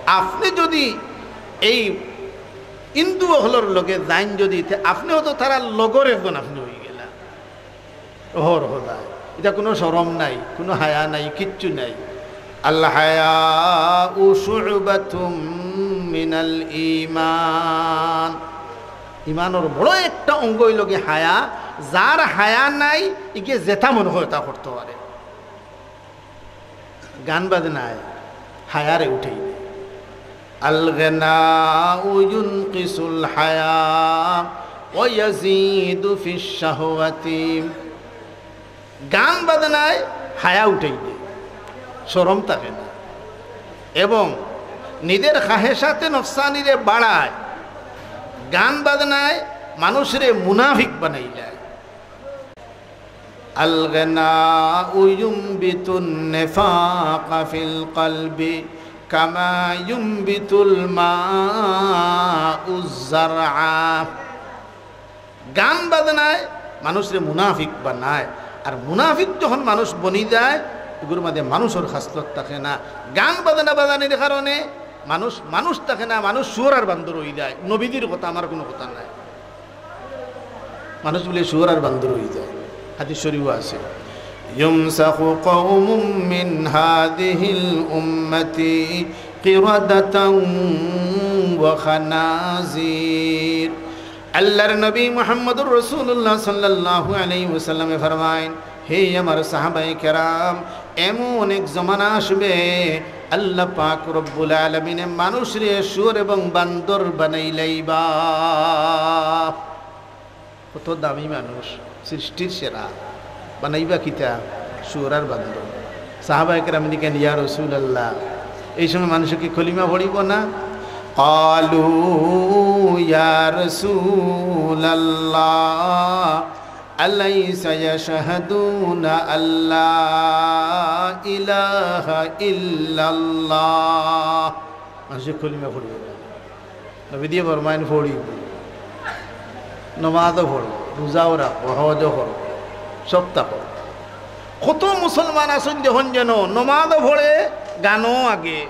আপনি যদি এই হিন্দু অকলর লগে যাইন যদি, তে আপনি হয়তো তারার লগর একজন আপনি হয়ে গেলা। হর হদায়। ইটা কুনু শরম নাই, কুনু হায়া নাই, কিচ্ছু নাই। আল হায়াউ শুবাতুম মিনাল ঈমান। ঈমানর বড় একটা অঙ্গ হইল গি হায়া। যার হায়া নাই, ইগে যেটা মনে হয় তা করতে পারে। গান বাজনায় হায়ারে উঠাই দেয়। আল গিনাউ ইউনকিসুল হায়া ওয়া ইয়াজিদু ফিশ শাহওয়াতি। গান বাজনায় হায়া উঠাই দেয়, শরম থাকে না, এবং নিজের খাহেশাতে নফসানিরে বাড়ায়। গান বাজনায় মানুষরে মুনাফিক বানাই দেয়। আল গিনাউ ইউনবিতুন নিফাকা ফিল কলবি কামা ইউনবিতুল মাউজ জারআ। গান বাজনায় মানুষরে মুনাফিক বানায়, আর মুনাফিক যখন মানুষ বনি যায়, এগুর মাঝে মানুষর খাসলত থাকে না। গান বাজনা বাজানির কারণে মানুষ মানুষ থাকে না, মানুষ শুয়োর আর বান্দর হয়ে যায়। নবীজির কথা, আমার কোনো কথা নাই। মানুষ বলে শুয়োর আর বান্দর হয়ে যায়, হাদিস শরীফও আছে। ইউমসাখু কওমুম মিন হাযিহিল উম্মতি কিরাদাতান ওয়া খানাজির। আল্লাহর নবী মুহাম্মদুর রাসূলুল্লাহ সাল্লাল্লাহু আলাইহি ওয়াসাল্লামে ফরমাইন, হে আমার সাহাবায়ে কেরাম, এমন এক জমানা আসবে, আল্লাহ পাক রব্বুল আলামিনে মানুষরে শুয়োর এবং বান্দর বানাইলাইবা। কত দামি মানুষ, সৃষ্টির সেরা, বানাইবা কিতা? শুয়োর আর বান্দর। সাহাবায়ে কেরাম জিকাইন, ইয়া রাসূলুল্লাহ, এই সময় মানুষে কি কলিমা পড়িব না? ক্বালু ইয়া রাসূলুল্লাহ, আলাইসা ইয়াশহাদুনা আল্লা ইলাহা ইল্লাল্লাহ। মানুষে কলিমা পড়িব না। নবীজিয়ে ফরমাইন, পড়িব। নমাজও পড়ো, রোজাও রাখো, হজও করো, সবতা করো। কত মুসলমান আছইন দেখইন যেন নমাজও পড়ে, গানও আগে।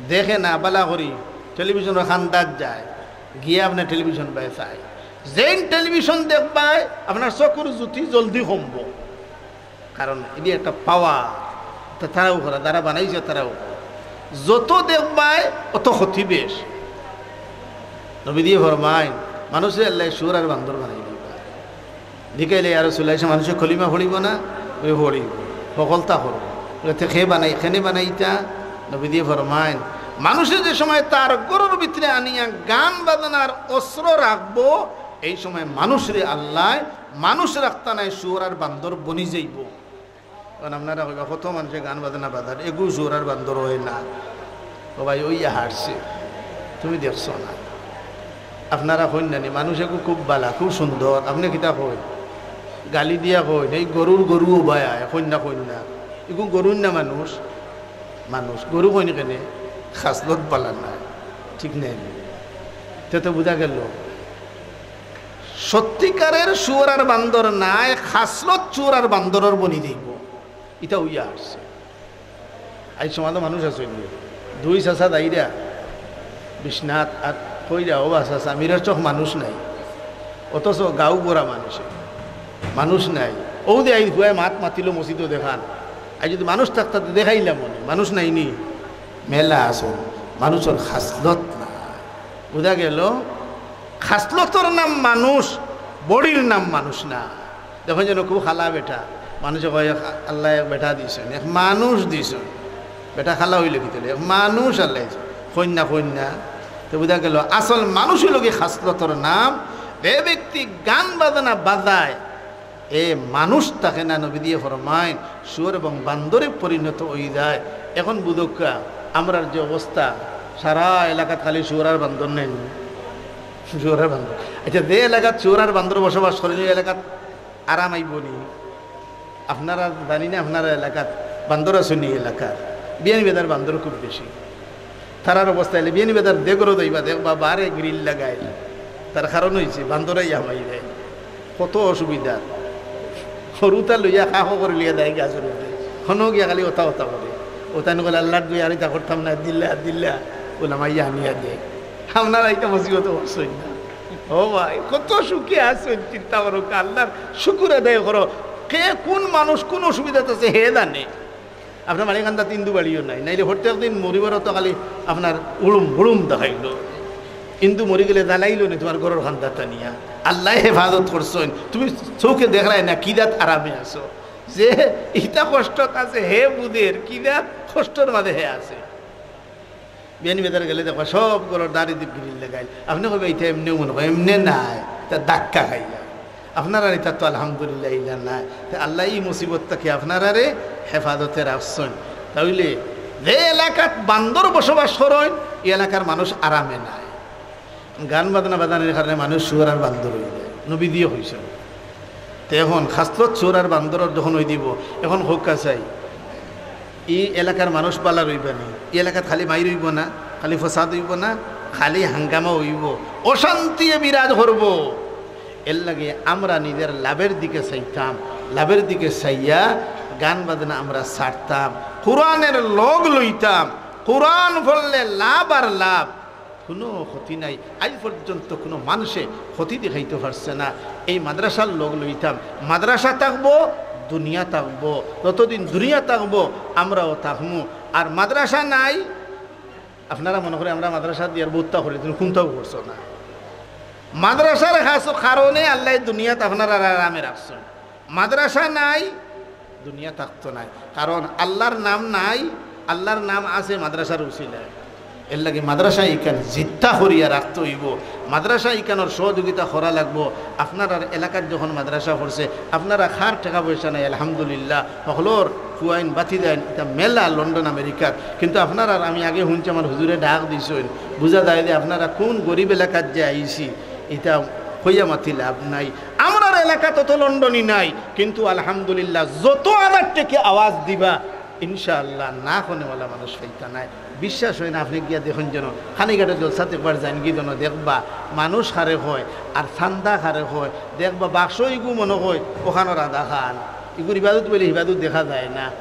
দেখে না বালা করি, টেলিভিশনর কান্দাত যায়, গিয়া আপনার টেলিভিশন বায় চায়। যেইন টেলিভিশন দেখবায়, আপনার চকুর জ্যোতি জলদি কমবো। কারণ ইদি একটা পাওয়ার, তা তারাও করে, যারা বানাইছে তারাও করে। যত দেখবায়, অত ক্ষতি বেশ। নবীজিয়ে ফরমাইন, মানুষরে আল্লায় শুয়োর আর বান্দর বানাই দিবা। জিকাইলে, ইয়া রাসূলুল্লাহ, মানুষে কলিমা পড়িব না? বলে, পড়িব। হকলতা করব। এতে খে বানাই, খেনে বানাইতা? নবীজিয়ে ফরমাইন, মানুষে যে সময় তার ঘরর ভিতরে আনিয়া গান বাজনার অস্ত্র রাখবো, এই সময় মানুষরে আল্লায় মানুষ রাখতা নায়, শুয়োর আর বান্দর বনি যাইবো। এখন আপনারা কইবা, "কত মানুষে গান বাজনা বাজার, এগু শুয়োর আর বান্দর অয় না?" ও ভাই, অইয়া হারছে, তুমি দেখছো না? আপনারা কইন না নি, মানুষ এগু খুব বালা, খুব সুন্দর, আপনে কিতা কইন? গালি দিয়া কইন, এই গরুর গরু ও ভাই আয়, কইন না, কইন না। এগু গরুর না মানুষ, মানুষ। গরু কইন কেনে? খাসলত বালা নায়, ঠিক নায় নি? তে তো বুঝা গেল, সত্যিকারের শুয়োর আর বান্দর নায়, খাসলত শুয়োর আর বান্দরর বনি যাইবো। ইটা অইয়া হারছে। আইজ সমাজো মানুষ আছে নি? দুই চাচা দাইরা বিশ্বনাথ আর কইরা, "ও বা চাচা, মিরর চক মানুষ নাই।" অথচ গাঁও ভরা মানুষে, মানুষ নাই। ও দে আইজ হুয়ায় মাত মাতিল মসজিদো দেখান। আইজ যদি মানুষ থাকতা তে দেখাইলাম অনে, মানুষ নাই নি? মেলা আছে, মানুষর খাসলত নাই। বুঝা গেল, খাসলতর নাম মানুষ, বডির নাম মানুষ না। দেখইন যেন খুব খালা বেটা, মানুষে কয়, "এক আল্লায় এক বেটা দিছইন, এক মানুষ দিছইন।" বেটা খালা অইলে কিতা অইলো? এক মানুষ আল্লায় দিছইন। কইন না, কইন না। তে বুঝা গেল, আসল মানুষ অইলো গি খাসলতর নাম। যে ব্যক্তি গান বাজনা বাজায়, এ মানুষ থাকে না, নবীজিয়ে ফরমাইন, শুয়োর এবং বান্দরে পরিণত অই যায়। এখন বুঝউক্কা, আমরার যে অবস্থা, সারা এলাকাত খালি শুয়োর আর বান্দর নায় নি? শুয়োর আর বান্দর। আচ্ছা, যে এলাকাত শুয়োর আর বান্দর বসবাস করে, ওই এলাকাত আরাম আইবো নি? আপনারা জানি না, আপনারা এলাকাত বান্দর আছে নি? এলাকাত বিয়ানীবাজার বান্দর খুব বেশি। তারার অবস্থা অইলে বিয়ানীবাজার যে ঘরো যাইবা, দেখবা বারে গ্রিল লাগাইল। তার কারণ অইছে বান্দর আইয়া হামাই যায়। কত অসুবিধা। হুরুতা লইয়া কাখো করে লইয়া দেয় গাছর উপরে। হনো গিয়া খালি ওতা ওতা করে। ওতা নকলে, "আল্লাহর দুই আর ইতা করতাম না, দিল্লা, দিল্লা।" ওলা মাইয়া আনিয়া দে। আপনারা ইতা মুসিবত করছইন না। ও ভাই, কত সুখে আছইন, চিন্তা করো, আল্লাহর শুকুর আদায় করো। কে কোন মানুষ কোন অসুবিধাত আছে, হে জানে। আপনার মানিকান্দাত হিন্দু বাড়িও নাই, নাইলে প্রত্যেক দিন মরিবার তো খালি আপনার উড়ুম উড়ুম দেখাইলো। হিন্দু মরি গেলে জ্বালাইলো নি তোমার ঘরর কান্দাত আনিয়া? আল্লায় হেফাজত করছইন, তুমি চউখে দেখরায় না, কি জাত আরামে আছো। যে ইতা কষ্টত আছে, হে বুঝের কি জাত কষ্টর মাঝে হে আছে। বিয়ানীবাজার গেলে দেখবা সব ঘরর দাড়ি দ্বীপ গ্রিল লাগাইল। আপনে কইবা, "ইতা এমনেউ মনো কয়, এমনে নায়, ইতা ধাক্কা খাইয়া।" আপনারার ইতা তো আলহামদুলিল্লাহ ইলা নায়। তে আল্লায় ই মুসিবত থাকি আপনারারে হেফাজতে রাখছইন। তাইলে যে এলাকাত বান্দর বসবাস করইন, ই এলাকার মানুষ আরামে নায়। গান বাজনা বাজানির কারণে মানুষ শুয়োর আর বান্দর অই যায়, নবীজিয়ে কইছইন। তে এখন খাসলত শুয়োর আর বান্দরর যখন অই দিবো, এখন কউক্কা চাই, ই এলাকার মানুষ বালা রইবা নি? ই এলাকাত খালি মাইর অইবো না, খালি ফসাদ অইবো না, খালি হাঙ্গামা অইবো, অশান্তি বিরাজ করবো। এরলাগি আমরা নিজের লাভের দিকে চাইতাম, লাভের দিকে চাইয়া গান বাজনা আমরা ছাড়তাম, কোরআনের লগ লইতাম। কোরআন পড়লে লাভ আর লাভ, কুনু ক্ষতি নাই। আইজ পর্যন্ত কুনু মানষে ক্ষতি দেখাইতো পারছে না। এই মাদ্রাসার লগ লইতাম, মাদ্রাসা থাকবো, দুনিয়া থাকবো, যতদিন দুনিয়া থাকবো আমরাও থাকমু। আর মাদ্রাসা নাই, আপনারা মনো করে আমরা মাদ্রাসা দিয়ার বউততা করি, তুমি কুনতাও করছো না। মাদ্রাসার খাস কারণে আল্লায় দুনিয়াত আপনারারে আরামে রাখছইন। মাদ্রাসা নাই, দুনিয়া থাকতো নায়, কারণ আল্লাহর নাম নাই, আল্লাহর নাম আছে মাদ্রাসার উসিলায়। এরলাগি মাদ্রাসা ইখান জিন্দা করিয়া রাখতে অইবো, মাদ্রাসা ইখানর সহযোগিতা করা লাগবো। আপনারার এলাকাত যখন মাদ্রাসা করছে, আপনারা কার টেকা পয়সা নাই, আলহামদুলিল্লাহ, হকলর পুয়াইন বাতি দেন, ইতা মেলা লন্ডন আমেরিকাত। কিন্তু আপনারার, আমি আগে হুনছি আমার হুজুরে ডাক দিছইন, বুঝা যায় যে আপনারা কুন গরিব এলাকাত যে আইছি, ইতা কইয়া মাতি লাভ নাই। আমরার এলাকাত অত লন্ডনি নাই, কিন্তু আলহামদুলিল্লাহ যত আধার থেকে আওয়াজ দিবা, ইনশাআল্লাহ না কনেওয়ালা মানুষ পাইতা নায়। বিশ্বাস অয় না, আপনে গিয়া দেখইন যেন, কানাইঘাটো জলসাত একবার যাইনগি যেন দেখবা, মানুষ কারে কয় আর চান্দা কারে কয়, দেখবা বাক্স ইগু মনো কয় অখানর আধা খান, ইগুর ইবাদত বলে ইবাদত দেখা যায় না।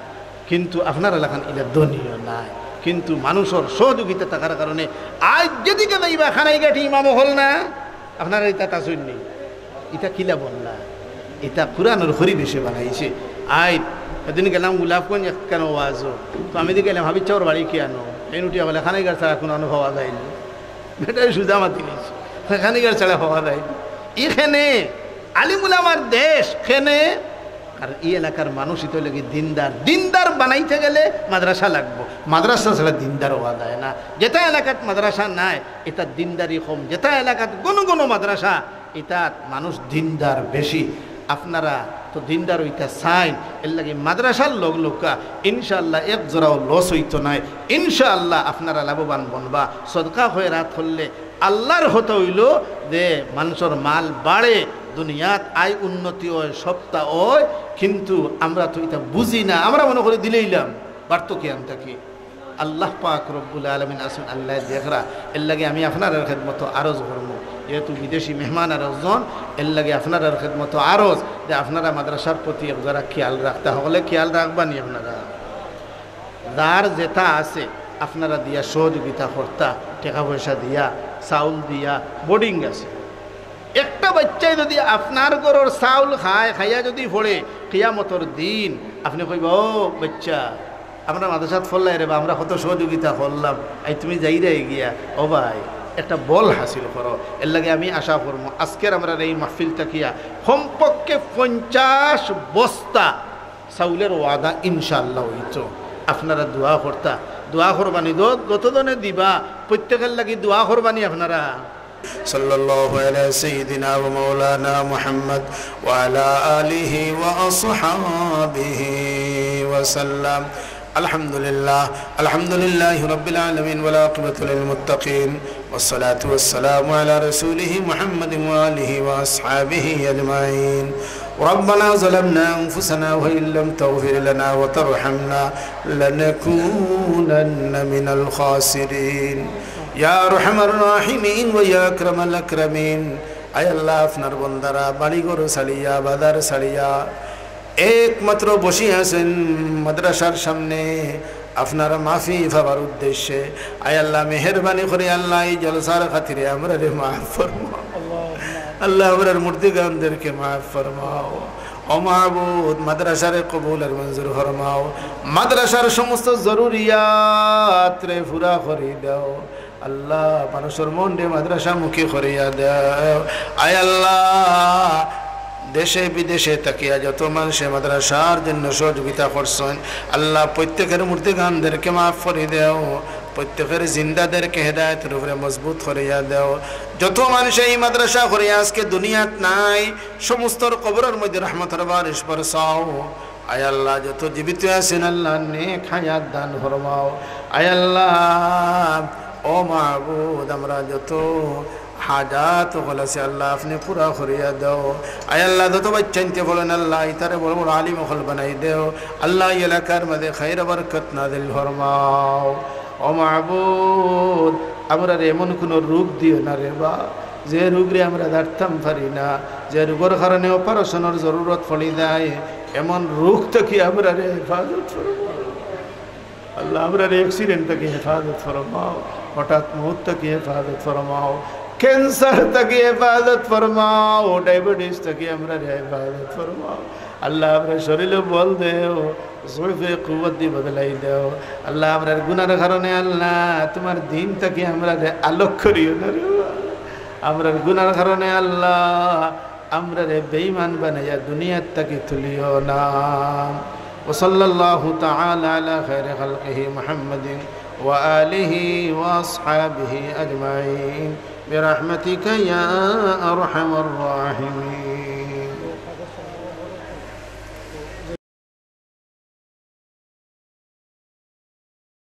কিন্তু আপনারার লাখান ইলা ধনীও নায়, কিন্তু মানুষর সহযোগিতা থাকার কারণে আইজ যেদিকে যাইবা কানাইঘাটি ইমাম অকল না, আপনারার ইতা তাসইন নি। ইতা কিলা বললা? ইতা কোরআনর পরিবেশে বানাইছে। আইজ এদিন গেলাম গোলাপগঞ্জ একখান ওয়াজো, তো আমি দি গেলাম, "হাবিব সাবর বাড়ি কিয়ানো?" এইন উঠিয়া কইলা, "কানাইঘাট ছাড়া কুনানো পাওয়া যায়নি।" বেটায় সুজা মাতি নিছে, "কানাইঘাট ছাড়া পাওয়া যায়নি।" ইখানে আলিম উলামার দেশ, কেনে আর ই এলাকার মানুষ ইতা অইলো গি দিনদার। দিনদার বানাইতে গেলে মাদ্রাসা লাগবো, মাদ্রাসা ছাড়া দিনদার অওয়া যায় না। যেটা এলাকাত মাদ্রাসা নাই, ইতা দিনদারি কম। যেটা এলাকাত ঘন ঘন মাদ্রাসা, ইতাত মানুষ দিনদার বেশি। আপনারা তো দিনদার অইতা চাইন, এরলাগি মাদ্রাসার লগ লউক্কা, ইনশাআল্লাহ এক জরাও লস অইতো নায়। ইনশাআল্লাহ আপনারা লাভবান বনবা। সদকা খয়রাত করলে আল্লার কথা অইলো যে মানষর মাল বাড়ে, দুনিয়াত আয় উন্নতি অয়, সবতা অয়, কিন্তু আমরা তো ইতা বুঝি না। আমরা মনে করি দিলাইলাম, বাড়তো কিয়ান থাকি। আল্লাহ পাক রব্বুল আলামিন আছইন, আল্লায় দেখরা। এরলাগি আমি আপনারার খেদমতো আরজ করমু, যেহেতু বিদেশি মেহমান আরকজন, এরলাগি আপনারার খেদমতো আরজ যে আপনারা মাদ্রাসার প্রতি এক জরা খিয়াল রাখতা, হকলে খিয়াল রাখবা নি আপনারা? যার যেটা আছে আপনারা দিয়া সহযোগিতা করতা, টেকা পয়সা দিয়া, চাউল দিয়া, বোর্ডিং আছে। একটা বাইচ্চায় যুদি আপনার ঘরর চাউল খায়, খাইয়া যুদি পড়ে, কিয়ামতর দিন আপনে কইবা, "ও বাইচ্চা, আমরা মাদ্রাসাত পড়লায় রে বা, আমরা কত সহযোগিতা করলাম, আইজ তুমি যাইরায় গিয়া, ও ভাই, একটা বল হাসিল করো।" এরলাগি আমি আশা করমু আজকের আমরার এই মাহফিল থাকিয়া কমপক্ষে পঞ্চাশ বস্তা চাউলর ওয়াদা ইনশাআল্লাহ অইতো। আপনারা দোয়া করতা, দোয়া করবা নি, যত, যতজনে দিবা, প্রত্যেকর লাগি দোয়া করবা নি আপনারা। صلى الله على سيدنا ومولانا محمد وعلى آله وأصحابه وسلم. الحمد لله، الحمد لله رب العالمين، والعاقبة للمتقين، والصلاة والسلام على رسوله محمد وآله وأصحابه أجمعين. ربنا ظلمنا أنفسنا وإن لم تغفر لنا وترحمنا لنكونن من الخاسرين. يا أرحم الراحمين ويا أكرم الأكرمين. আয় আল্লাহ, আপনার বন্দারা বাড়িঘর ছাড়িয়া, বাজার ছাড়িয়া, একমাত্র বসি আছইন মাদ্রাসার সামনে আপনার মাফি পাবার উদ্দেশ্যে। আয় আল্লাহ, মেহেরবানি করি আল্লাহ, এই জলসার খাতিরে আমরারে মাফ ফরমাও। আল্লাহ, আমরার মুর্দেগানদেরকে মাফ ফরমাও। ও মাবুদ, মাদ্রাসারে কবুল আর মঞ্জুর ফরমাও। মাদ্রাসার সমস্ত জরুরিয়াতরে পুরা করি দাও। আল্লাহ, মানুষর মনরে মাদ্রাসামুখী করিয়া দাও। আয় আল্লাহ, দেশে বিদেশে থাকিয়া যত মানষে মাদ্রাসার জন্য সহযোগিতা করছইন, আল্লাহ, প্রত্যেকর মুর্দেগানদেরকে মাফ করি দেও, প্রত্যেকর জিন্দাদেরকে হেদায়েতর উপরে মজবুত করিয়া দেও। যত মানষে এই মাদ্রাসা করিয়া আজকে দুনিয়াত নাই, সমস্তর কবরর মধ্যে রহমতর বারিশ বরসাও। আয় আল্লাহ, যত জীবিত আছইন আল্লাহ, নেক হায়াত দান ফরমাও। আয় আল্লাহ, ও মাবুদ, আমরা যত হাজাত অকল আছে আল্লাহ, আপনে পুরা করিয়া দেও। আয় আল্লাহ, যত বাইচ্চাইন্তে পড়ইন আল্লাহ, ইতারে বড় বড় আলিম অকল বানাই দেও। আল্লাহ, এই এলাকার মাঝে খাইর বরকত নাজিল ফরমাও। ও মাবুদ, আমরারে এমন কুনু রোগ দিও না রে বা, যে রোগরে আমরা দাঁড়তাম পারি না, যে রোগর কারণে অপারেশনর জরুরত পড়ি যায়, এমন রোগ থাকি আমরারে হেফাজত ফরমাও। আল্লাহ, আমরারে অ্যাক্সিডেন্ট থাকি হেফাজত ফরমাও, হঠাৎ মউত থাকি হেফাজত ফরমাও, ক্যান্সার থাকি হেফাজত ফরমাও, ডায়াবেটিস থাকি আমরারে হেফাজত ফরমাও। আল্লাহ, আমরার শরীরে বল দেও, জয়ফে কুওয়াত দি বদলাই দেও। আল্লাহ, আমরার গুনার কারণে আল্লাহ, তুমার দিন থাকি আমরারে আলোক করিও না রে বা। আমরার গুনার কারণে আল্লাহ, আমরারে বেঈমান বানাইয়া দুনিয়ার থাকি তুলিও না। وصلى الله تعالى على خير خلقه محمد وآله وأصحابه أجمعين برحمتك يا أرحم الراحمين.